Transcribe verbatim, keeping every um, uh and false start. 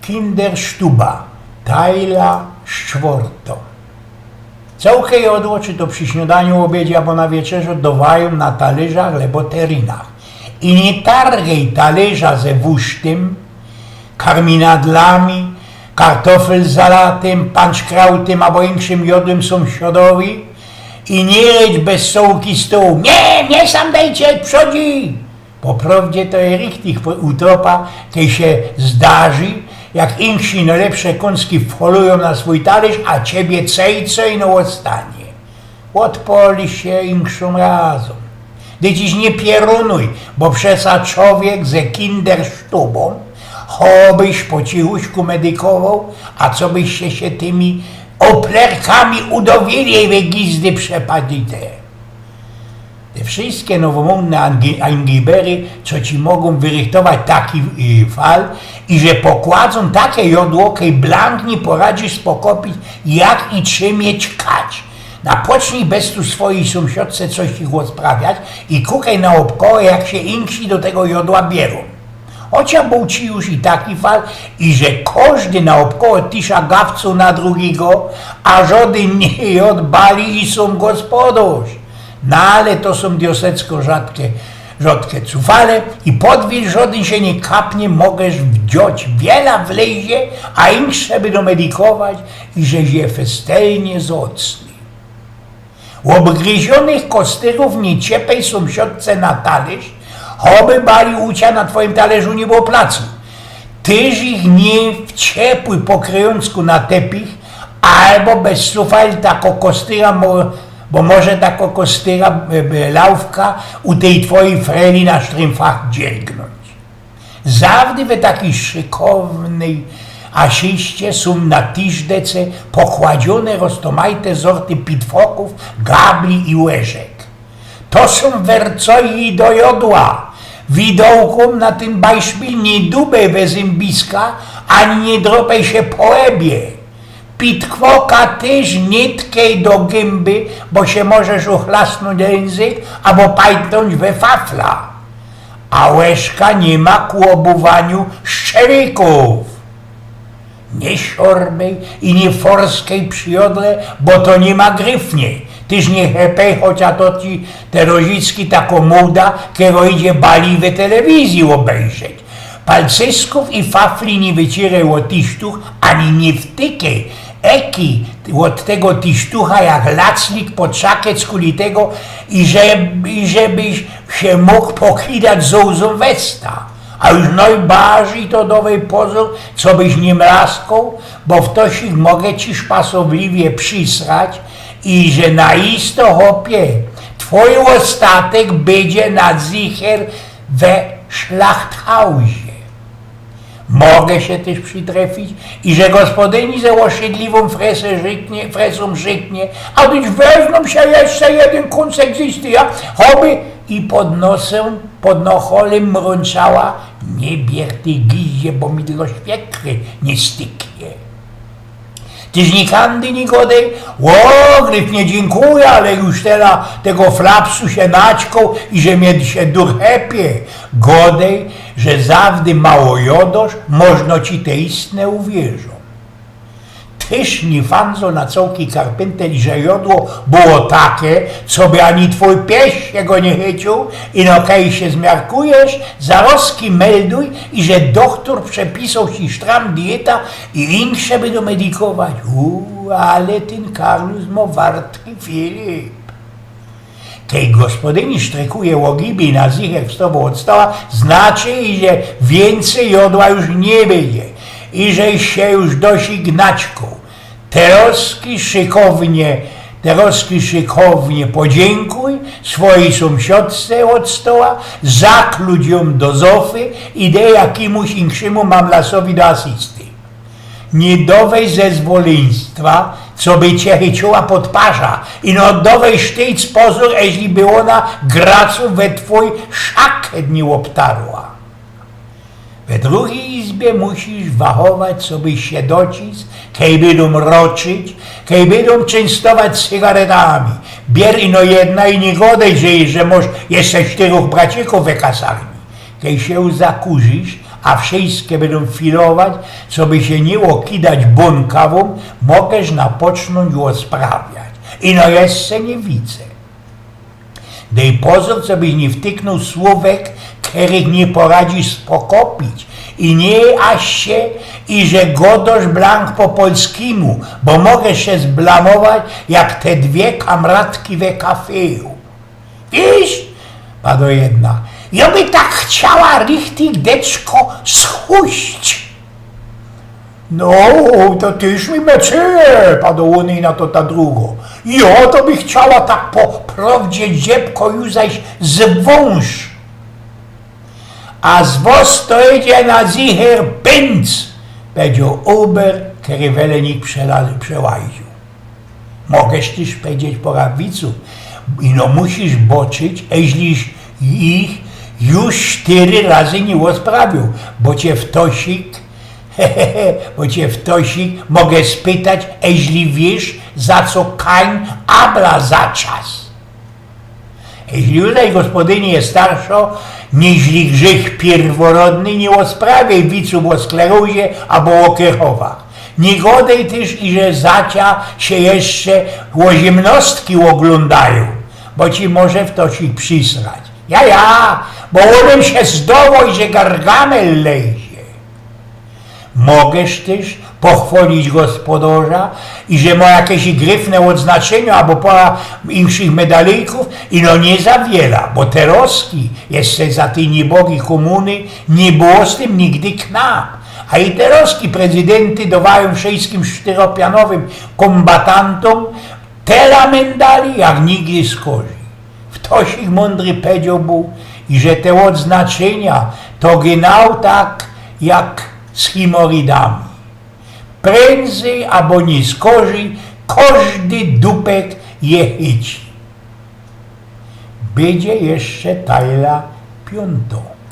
Kinderstuba, tajla szczworto. Cołke jodło, czy to przi śniodaniu, ôbiedzie abo na wieczerzŏ, dŏwajōm na talyrzach lebo terynach. I niy targej talyrza ze wusztym, karminadlami, kartofel z zalatym, panczkrautym abo inkszym jodłym sōmsiodowi i niy rycz bez cołki stōł: „Niy, mie sam dejcie, przodzi!” Po prŏwdzie to je richtig utropa, kej sie zdarzi, jak inksi nojlepsze kōnski wholujōm na swōj talyrz, a ciebie cej co ino ôstanie. Ôdpolisz sie inkszym razōm. Dyć niy pierōnuj, bo przeca czowiek ze kinderstubōm, chobyś po cichuśku medykowoł, a cobyście sie tymi ôplerkami udowili we gizdy przepadli te. Te wszyjske nowomōdne angi-, angibery, co ci mogōm wyrychtować taki, y, fal, i że pokładzōm take jodło, kej blank niy poradzisz spokopić, jak i czy mieć kać. Napocznij bez tu swojij sōmsiodce coś ich ôsprawiać i kukej naôbkoło, jak sie inksi do tego jodła bierōm. Chociaż bōł ci już i taki fal, i że kożdy naôbkoło tisza gawcōw na drugigo, a żodyn niy ôdbali i sōm gospodŏrz. No ale to sōm diosecko rzadke, rzadke cufale i pod wil żodyn sie niy kapnie, możesz wdzioć wiela wlezie, a insze bydōm medykować i żeś je festelnie zocny. Ôbgryzionych kostyrōw niy ciepej sōmsiodce na talyrz, choby bali u cia na twojim talyrzu niy było placu. Tyż ich niy wciepłuj po kryjōnsku na tepich, abo bez sufel tako kostyra, mo-, bo może tako kostyra, e, e, laufka u tyj twojij freli na sztrymfach dziergnōńć. Zawdy we takij szykownyj asyście sōm na tiszdece pokładziōne roztomajte zorty pitwokōw, gabli i łyżek. To sōm wercoji do jodła. Widołkōm na tyn bajszpil niy dubej we zymbiska, ani niy dropej sie po łebie. Pitwoka tyż niy tkej do gymby, bo sie możesz uchlasnōńć jynzyk abo pajtnōńć we fafla. A łyżka niy ma ku ôbōwaniu szczerykōw. Niy siorbej i niy forskej przi jodle, bo to niy ma gryfnie. Tyż niy chepej, chociŏż to ci te rożyczki tako mōda, kero idzie bali we telewizyji ôbejrzeć. Palcyskōw i fafli niy wycieraj ô tisztuch, ani niy wtykej eki ôd tego tisztucha jak laclik pod szakec kuli tego, i że-, i żebyś sie mōg pokidać zōłzōm westa. A już nojbardzij to dŏwej pozōr, cobyś niy mlaskoł, bo wtosik może ci szpasowliwie przisrać i że na isto, chopie, twōj ôstatek bydzie na zicher we szlachtauzie. Może sie tyż przitrefić, i że gospodyni ze ôszydliwōm fresy rzyknie, fresōm rzyknie: „A dyć weznōm sie jeszcze jedyn kōnsek z istyja, choby”, i pod nosym, pod noholym mrōnczała: „Niy bier tyj giździe, bo mi do świekry niy styknie”. Tyż nikyndy niy godej: „Ô, gryfnie, dziynkuja, ale już tela tego flapsu sie naćkoł i że mie sie dur chepie”. Godej, że zawdy mało jodŏsz, możno ci te istne uwierzōm. Tyż niy fandzŏ na cołki karpyntel, że jodło było take, coby ani twōj pies sie go niy chyciōł, ino kej sie zmiarkujesz, zarozki melduj, i że dochtor przepisoł ci sztram dieta i insze by do medykować. U, ale tyn Karlus mo wartki filip. Kej gospodyni sztrykuje ô gibij na zicher wstŏwŏ ôd stoła, znaczy, i że wiyncyj jodła już niy bydzie, i żeś sie już dosik naćkoł. Terŏzki szykownie, terŏzki szykownie podziynkuj swojij sōmsiadce ôd stoła, zakluć jōm do zofy i dej jakimuś inkszymu mamlasowi do asysty. Niy dŏwej zezwolyństwa, coby cie chyciła pod parza, ino dŏwej sztyjc pozōr, eźli by ôna gracu we twōj szaket niy ôbtarła. We drugij izbie musisz wachować, cobyś sie docisł, kej bydōm roczyć, kej bydōm czynstować cygaretami. Bier ino jedna i niy godej, że, że mosz jeszcze sztyrōch braciykōw we kasarni. Kej sie już zakurzisz, a wszyjske bydōm filować, coby sie niy ôkidać bōnkawōm, mogosz napocznōńć ôsprawiać. Ino jeszcze niy wicy. Dej pozōr, cobyś niy wtyknōł słōwek, kerych niy poradzisz spokopić. I niy aś sie, i że godosz blank po polskimu, bo mogosz sie zblamować, jak te dwie kamratki we kafeju. Wiysz, pado jedna, jo by tak chciała richtig deczko schuść. No, to tyż mi meczyje, pado ônyj na to ta drugo. Jo to by chciała tak po prowdzie dziebko już zaś zwōnż. A z wos to idzie na zicher pync, pedzioł Uber, kery wele nikt przela-, przełaziōł. Mogosz tyż pedziedzieć po rabwicu, ino musisz boczyć, eźli ich już sztyry razy niy ôsprawiōł, bo cie wtosik, bo cie wtosik, mogę spytać, eźli wiysz, za co Kain Abla zaczas. Eźli już zaś gospodyni je starszo, niźli grzych piyrworodny, niy ôsprawiej wicu ô sklerozie abo ô Kirchhofach. Niy godej tyż, iże za cia sie jeszcze ôziymnostki ôglōndajōm, bo ci może wtosik przisrać. Ja, ja, bo ônym sie zdoło, iże Gargamel lezie. Mogosz tyż pochwolić gospodarza, iże mo jakeś gryfne ôdznaczynia abo pora inkszych medalejkōw, ino niy za wiela, bo terozki jeszcze za tyj niybogyj kōmuny niy było z tym nigdy knap. A i terozki prezydynty dŏwajōm wszyjskim sztyropianowym kōmbatantōm tela mendali, jak nigdy skorzij. Wtosik mōndry pedzioł bōł, iże te ôdznaczynia to genau tak jak z himoridami. Prędzyj abo niy skorzij, kożdy dupek je chyci. Bydzie jeszcze tajla piōntŏ.